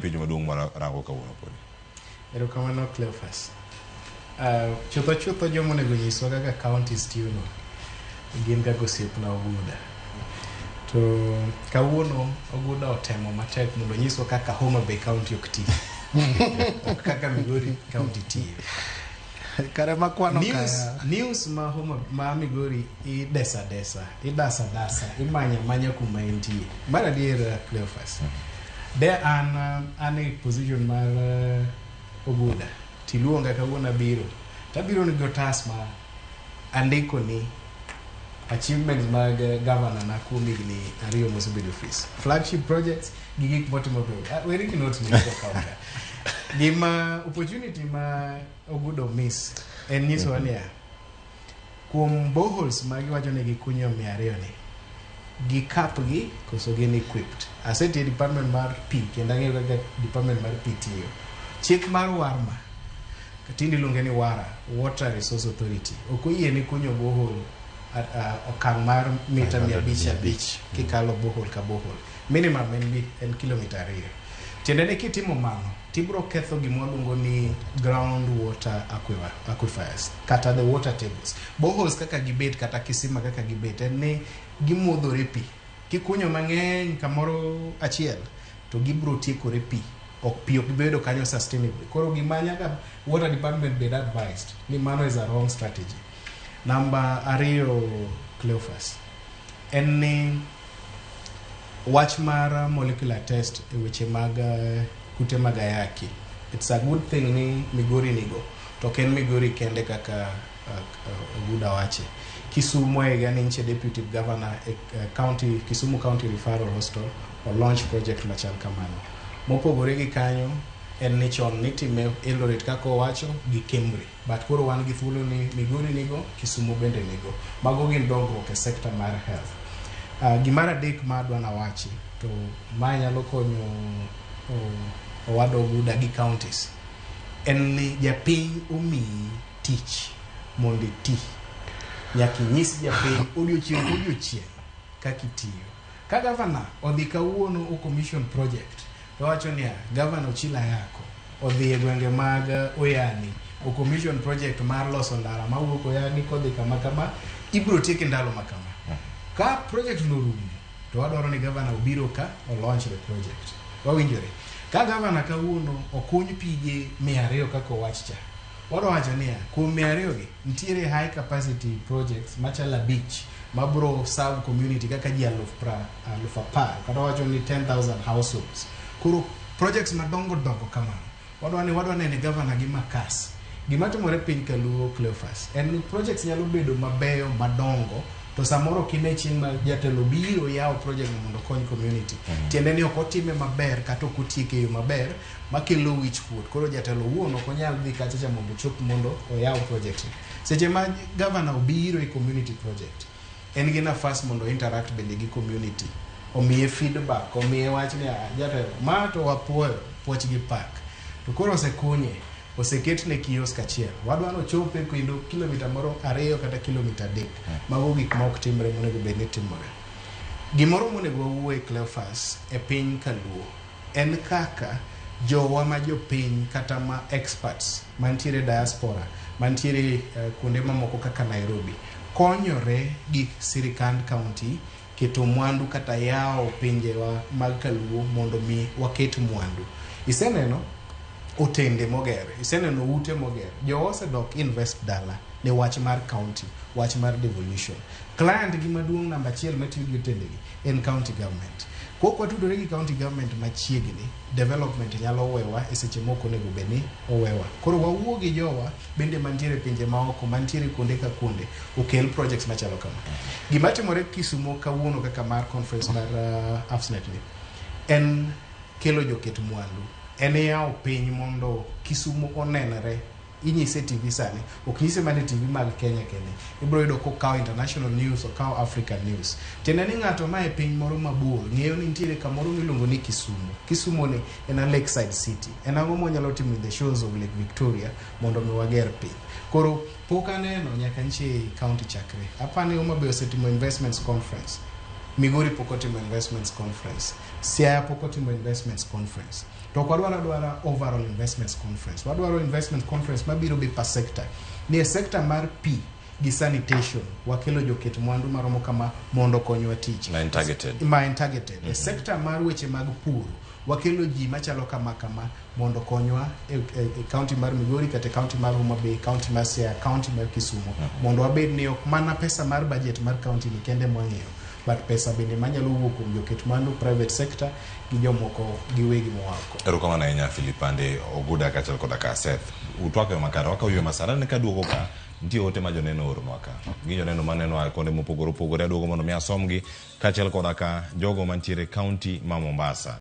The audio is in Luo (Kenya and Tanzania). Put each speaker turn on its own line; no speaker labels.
Penjo maduong' mar rango kawuono podi.
Erokamano Cleophas. Chutho chutho joma onego nyiswa kaka counties tiyono gin kaka osiepna Oguda. To kawuono Oguda otemo matek mondo onyiswa kaka Homa Bay County ok ti. Ok kaka Migori County tiyo.
Kare makwano
News,
kaya.
news ma Homa ma Migori idesa desa, idasa dasa, imanya manya kuma entie. Mar adier Cleophas. De an e position mar Oguda. Tiluonga kawuono abiro. Tabiro ni gotas ma andiko ni achievements mag governor na kuom higni 2 mosebedo ofis. Flagship projects gi gik motimo beyo. Weri gi notes ni okaw ka. Gima opportunity ma Ogudo miss en nyisowa niya kuom boreholes ma giwacho ni gikunyo 200 ni gi cap gi koso gin equipped. Asetiyo e department mar pi kendo ang'eyo kaka department mar pi tiyo. Chik mar WARMA tinde iluonge ni WARA, Water Resource Authority, ok oyie ni kunyo borehole okang' mar mita 550 kikalo borehole ka borehole. Minimum en kilomita 2. Tiende ni kitimo mano, tibro ketho gima waluongo ni ground water aquifers kata the water tables. Boreholes kaka gibet kata kisima kaka gibet en ni gimodhore pi. Kikunyo mang'eny kamoro achiel to gibro tiekore pi. Ok pi ok bedo kanyo sustainably. Koro gima nyaka water department bed advised ni mano is a wrong strategy. Namba 2 Cleophas en ni wach mar molecular test e weche mag kute mag ayaki. It's a good thing ni Migori nigo. To ok en Migori kende kaka Oguda wache. Kisumu e higa ni nche deputy governor e county, Kisumu County Referral Hospital o launch project machal kamano. Mopogore gi kanyo en ni chon nitime Eldoret kaka owacho gi Kemri. But koro wan gi thuolo ni Migori nigo, Kisumu bende nigo. Mago gin dongruok e sector mar health. Gimar adek ma adwa nawachi to ma nyalo konyo owadwa Oguda gi counties en ni japiny omiyi tich mondo iti. Nyaka inyis japiny odiochieng' kodiochieng' kaka itiyo. Ka governor odhi kawuono o commission project to wacho niya governor Ochilo Ayako odhi e gwenge mag Oyani o commission project mar loso ndara mawuok Oyani kodhi kama kama ibro tieke ndalo ma kama. Ka project no orumo to wadwaro ni governor obiro ka o launch the project. Wawinjore. Ka governor kawuono okuny pige 200 kaka owach cha. Wadwa wacho niya kuom 200 gi nitiere high capacity projects machalo 5 mabro serve community kaka ji 10,000 kata wacho ni 10,000 households. Koro projects madongo dongo kamano wadwa ni wadwa nene governor gi makas. Gima timore piny kaluo Cleophas en ni projects nyalo bedo mabeyo madongo to samoro kine chieng' ma jatelo biro yawo project no mondo okony community. Tiende ni ok otime maber kata ok otieke e yo maber makelo wich kuot. Koro jatelo owuon ok onyal dhi kacha cha mondo ochop mondo oyaw project ni. Seche ma governor obiro e community project en gi nafas mondo interact bende gi community. Omiye feedback, omiye wach ni jatelo ma to wapuoyo puoch gi pak. To koro osekunye, oseketne kiosk achiel. Wadwa ni ochope kendo kilomita moro 2 kata kilomita 3. Mago gik ma ok timre monego bed ni timore. Gimoro monego wawuoye Cleophas e piny kaluo en kaka jowa ma jopiny kata ma experts mantiere diaspora mantiere kuonde mamoko kaka Nairobi konyore gi sirikand county keto mwandu kata yawo pinjewa mag kaluo mondo mi waket mwandu. Iseneno otende moger, iseneno ute moger. Jowa osedok invest dala ne wach mar county, wach mar devolution. Client gi maduong' namba 1 matiyo gi otende gi en county government. Kok watudore gi county government machiegni, development nyalo wewa e seche moko onego bed ni owewa. Koro wawuo gi jowa bende mantiere pinje maoko, mantiere kuonde ka kuonde, okel projects machalo kama. Gima timore Kisumo kawuono kaka mar conference mar AfSNET ni en kelo joket mwandu. En yawo piny mondo Kisumo onenre. Inyise TV sani, ok nyise mana e TV mag Kenya kende. Ibro yudo kokawo international news, okawo African news. Tiende ni ng'ato ma e piny moro mabor ng'eyo ni nitiere kamoro miluongo ni Kisumu. Kisumu ni en a lakeside city. En ang'o mwanyalo timo in the shores of Lake Victoria mondo mi wager piny. Koro pok aneno nyaka nche county chakre. Apani Homa Bay osetimo investments conference. Migori pok otimo investments conference. Siaya pok otimo investments conference. To ok wadwar adwara overall investments conference. Wadwaro investment conference mabiro be per sector. Ni e sector mar pi gi sanitation wakelo joket mwandu maromo kama mondo okonywa tich.
Ma en targeted.
Ma en targeted. E sector mar weche mag pur wakelo ji machalo kama kama mondo okonywa e, e, e county mar Migori kata e county mar Homa Bay, county mar Siaya, county mar Kisumu mondo wabed ni ok mana pesa mar budget mar county ni kende mwang'iyo but pesa bende manyalo wuok kuom joket mwandu private sector gi jomoko giwegi moa oko.
Erokamano ahinya Philip Ande Oguda kaachiel koda ka Seth. Utwak e yo makare wakawo ywe masara ne kaduogo ka nitie ote ma joneno ooronwa ka. Gi joneno maneno a kuonde mopogore opogore aduogo mondo mi asomgi kaachiel koda ka jogo mantiere e county ma Mombasa.